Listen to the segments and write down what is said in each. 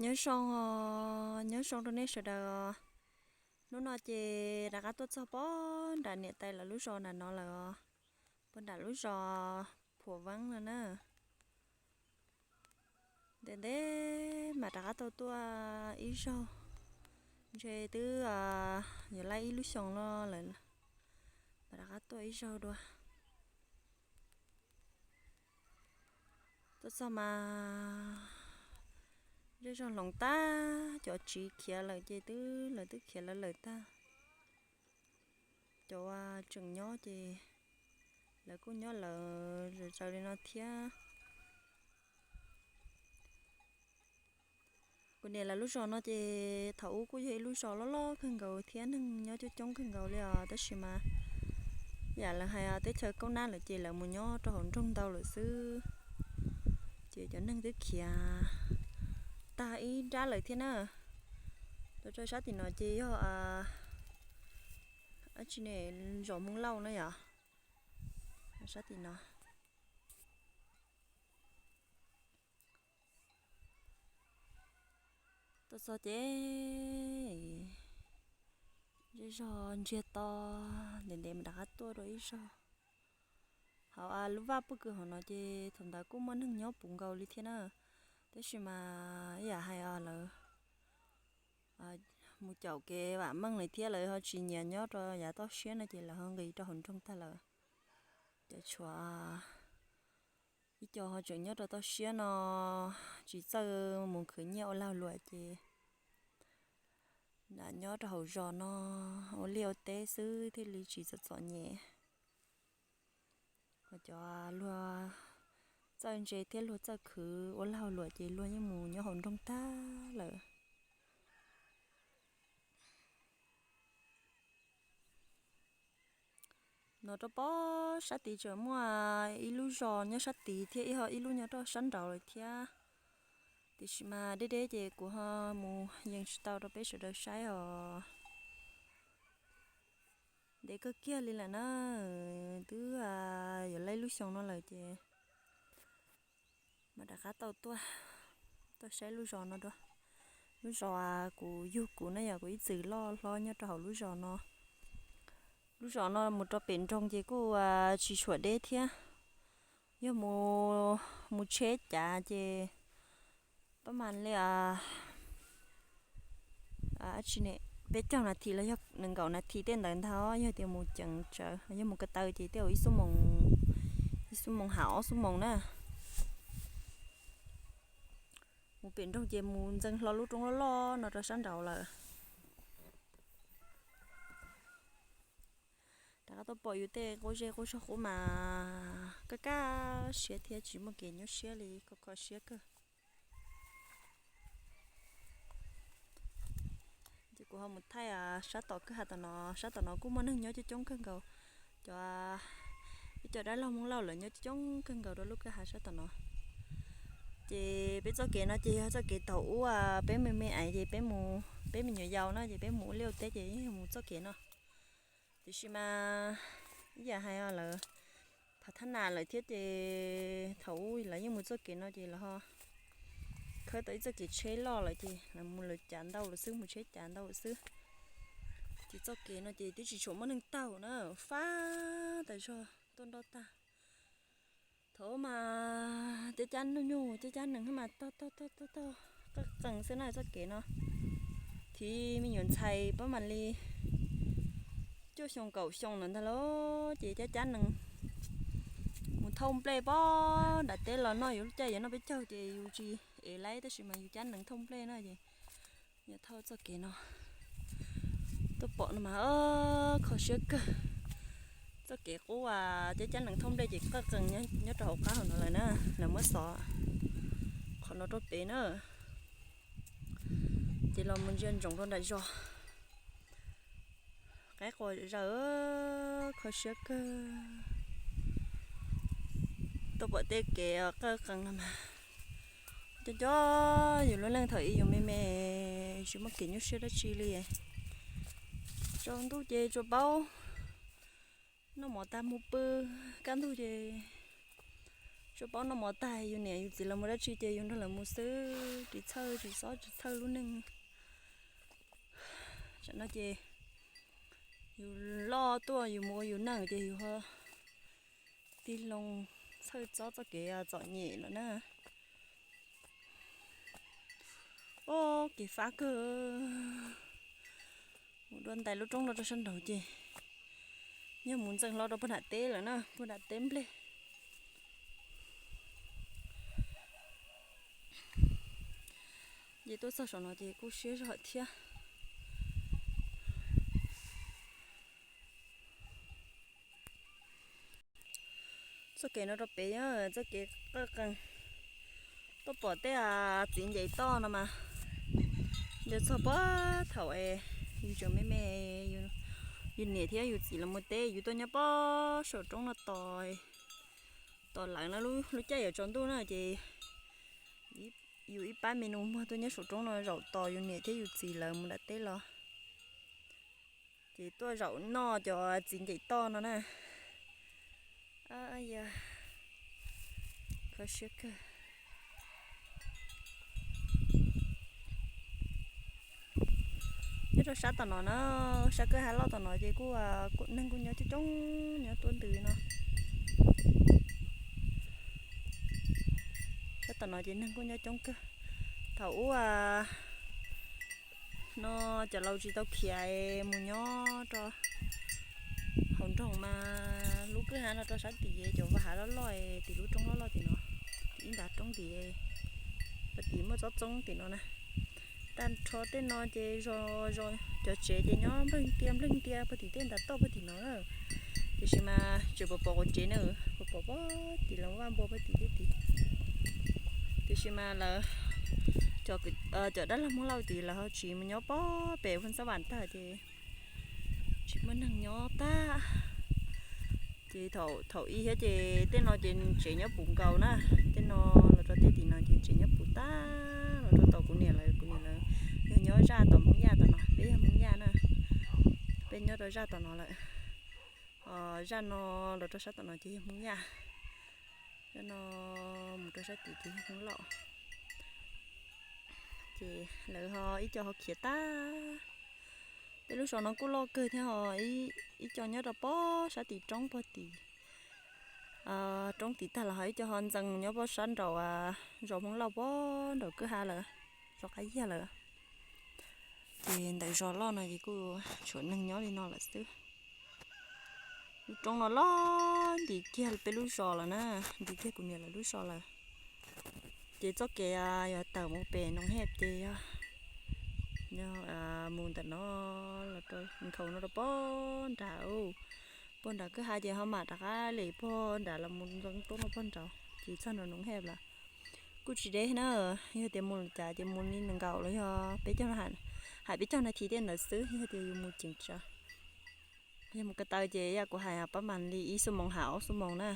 Nyob zoo, nyob zoo rau nej sawv daws. Hnub no ces rov qab tuaj txog pog nram niam tais lawv lub zos nram no lawm os, pog nram lub zos Phuam Veeb no na. Ntev ntev mas rov qab tau tuaj ib zaug, ntshe twb yuav laib ib lub xyoos no lawm, mas rov qab tuaj ib zaug dua. Tuaj txog mas zej zog hloov tag, cov tsiv khiav lawm ces twb lawv twb khiav lawv lawm tag. Cov tseem nyob ces lawv kuj nyob lawv zam txawv li no thiab. Kuv niam lawv lub zos no ces thaum ub kuj yog ib lub zos loj loj kawg nkaus thiab neeg nyob coob coob kawg nkaus li os, tab sis mas yam lawv hais teb chaws kaub nab lawm ces lawv mus nyob rau hauv nroog ntau lawm xwb. Ces cov neeg twb khiav tag ib nrab lawm thiab na. Rau rau sab tim no ces yog dab tsi ne, zos Hmoob Lauj na yom, sab tim no. Tuaj txog ces zej zog ntsiag to, ntev ntev mas rov qab tuaj dua ib zaug. Hauv lub vaj pug kws hauv no ces thaum ntawd kuj muaj neeg nyob puv nkaus li thiab na, tab sis mas ib yam hais lawv mus caum kev vam meej lawm thiab lawv ho tsis nyiam nyob rau yav toj siab no ces lawv ho nqis rau hauv nroog tag lawm. Ces tshuav ib co ho tseem nyob rau toj siab no, tsis txawj mus khwv nyiaj ua lag luam ces nyob rau hauv zos no ua liaj ua teb xwb thiaj li tsis txom txom nyem. Ho cov luag txawj ntse thiab luag txawj khwv ua lag luam ces luag yeej mus nyob hauv nroog tag lawm. No rau pob sab tid tseem muaj ib lub zos nyob sab tid thiab ib ho ib lub nyob rau sab nraud lawm thiab. Tiam sis mas deb deb ces kuv ho mus yees tsis tau rau peb sawv daws saib os. Ntev kawg kiag li lawm na, twb yuav laib lub xyoo no lawm ces mas rov qab tau tuaj, tuaj saib lub zos no dua. Lub zos kuv yug kuv na yog kuv ib txwm loj hlob nyob rau hauv lub zos no. Lub zos no mus rau pem nroog ces kuj tsis tshuam deb thiab. Yog mus tsheb cav ces pab mas li dab tsi ne, peb caug nas this los yog nees nkaum nas this tej ntawd ntag. Yog tias mus ceev tsawv yog mus ko taw ces tej zaum ib xuab moos, ib xuab moos hab ob xuab moos na. Mus pem nroog ces mus ntxeev hlo lub roob loj loj no rau sab nraud lawm. Rov qab tuaj pom yus tej qub zej qub zog qub mas kaj kaj siab thiab tsis muaj kev nyuaj siab li, kho kho siab kawg. Ces kuv ho mus thaij sab tom kwj ha tom no, sab tom no kuj muaj neeg nyob coob coob kawg nkaus. Cov, ib co dab laug Hmoob Lauj lawv nyob coob coob kawg nkaus rau lub kwj ha sab tom no. Ces peb txoj kev no ces yog txoj kev thaum ub peb me me aiv ces peb mus, peb me nyuam yaus no ces peb mus ua liaj ua teb ces yeej mus txoj kev no. Tiam sis mas ib yam hais lawv phav thab nas lawm thiab ces thaum ub lawv yeej mus txoj kev no ces lawv ho khawb tau ib txoj kev tsheb loj lawm ces lawv mus lawv cav ntau lawm xwb, mus tsheb cav ntau lawm xwb. Ces txoj kev no ces twb tsis tshuav muaj neeg taug na, fab tas zog tuaj nroj tag. Thaum ub mas cab cab nyuj nyuj cab cab nees mas taug taug taug taug taug qeej qees xwb na txoj kev no. Thiab me nyuam ntxhais pab mam li cuaj xyoo kaum xyoo ntawd ntag lauj ces cab cab nees mus thauj nplej pob nram teb los noj yus lub caij yuav noj peb caug ces yus tsis ev laib tab sis mas yus cab nees thauj nplej no ces yog thauj txoj kev no tuaj pom no mas kho siab kawg. Txoj kev qub cab cab nees thauj nplej ces qeej qees nyob rau hauv qab hauv no lawm na, lawv muab xov qhov no rau pem na. Ces los mus ntsia ntsoov rau nram zos, qaib quas zaws, kho siab kawg. Tuaj pom tej kev qeej qees no mas cov cov yus lub neej thaum ub yus me me tsis muaj kev nyuaj siab dab tsi li. Tsaus ntuj ces tsuas paub noj mov tag mus pw, kaj ntug ces Rau paub noj mov tag yus niam yus txiv los mus dab tsi ces yus nrog lawv mus xwb, tsis txhawj tsis xob tsis txhawj lub neej. Tam no ces yus loj tuaj yus mus ua yus neej ces yus ho tig loo txhawj txob txoj kev txom nyem lawm na. Ob, kev fab kawg. Mus dua ntais lub roob no rau sab nraud ces yog mus ntxeev hlo rau puag nram teb lawm na, puag nram teb nplej. Ces tuaj txog saum no ces kuj siab zog thiab. Txoj kev no rau pem yog txoj kev qaj qees. Tuaj pom tej txiv ncaim toj no mas yog txog puag thaum es yus tseem me me, yus niam thiab yus txiv los mus teb yus tuaj nyob puag saum roob no tos, tos lawv no, lub caij yuav tsaus ntuj na ces yus ib pab me nus muag tuaj nyob saum roob no zaum tos yus niam thiab yus txiv lawv mus nram teb los. Ces tuaj zaum noj cov txiv ncaim toj no na. Yog kho siab kawg. Nyob rau sab tom no na, sab kwj ha loj tom no ces kuj neeg kuj nyob coob coob nyob tuab ntws no. Sab tom no ces neeg kuj nyob coob kawg. Thaum ub no cov laus tsis tau khiav mus nyob rau hauv nroog mas lub kwj ha no rau sab tim cov vaj hav loj loj tim lub roob loj loj tim no, tim ib ntav roob tim, tim muaj tsob txoob tim no na. Tag nrho tej no ces zos, zos cov tsev ces nyob nplawg ntia nplawg ntia puag tim tej ntav toj puag tim no na. Tiam sis mas tseem pom pom quav tsev na, pom pom puag tim lawv vaj npua puag tim tej tid. Tiam sis mas lawv, cov dab laug Hmoob Lauj tim lawv ho tsis mus nyob puag pem Phoos Xab Vam tag ces tsis muaj neeg nyob tag. Ces thaum ub thiab ces tej no ces tsev nyob puv nkaus na, tej no los rau tej tim no ces tsev nyob puv tag los rau tom kuv niam lawv, kuv niam lawv yog nyob zaj tom Hmoob Yaj tom no, peb yog Hmoob Yaj na, peb nyob rau zaj tom no lawm. Zaj no los rau sab tom no ces yog Hmoob Yaj, zaj no mus rau sab tim ces yog Hmoob Lauj. Ces lawv ho ib co ho khiav tag. Peb lub zos no kuj loj kawg thiab ho, ib co nyob rau puag sab tim roob puag tim, roob tim tag los ho ib co ho ntxees nyob puag sab nraum zos Hmoob Lauj puag nraum kwj ha lawm, zos Qab Yag lawm. Ces ntawm zos loj no ces kuj tshuav neeg nyob li no lawm xwb. Lub roob no loj nti kiag peb lub zos lawm na, nti kiag kuv niam lawv lub zos lawm. Ces txoj kev yog tawm mus pem Noov Hej ces yog, yog mus ntawm no los rau nkhaus no rau puag nrad, puag nrad kwj ha ces ho mam rov qab lem puag nrad los mus ntxeev roob no puag nraud ces txog nram Noov Hej lawm. Kuj tsis deb na, yog tias mus li cas ces mus li nees nkaum los yog peb caug, hais peb caug nas this tej ntawd xwb, yog tias yus mus ceev tsawv. Yog mus ko taw ces yam kuv hais pab mas li ib xuab moos hab ob xuab moos na.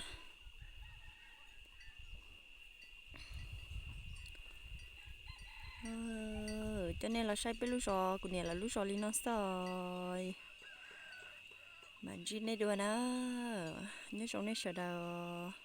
Coj nej los saib peb lub zos, kuv niam lawv lub zos li no xwb. Mam ntsib nej dua na. Nyob zoo nej sawv daws.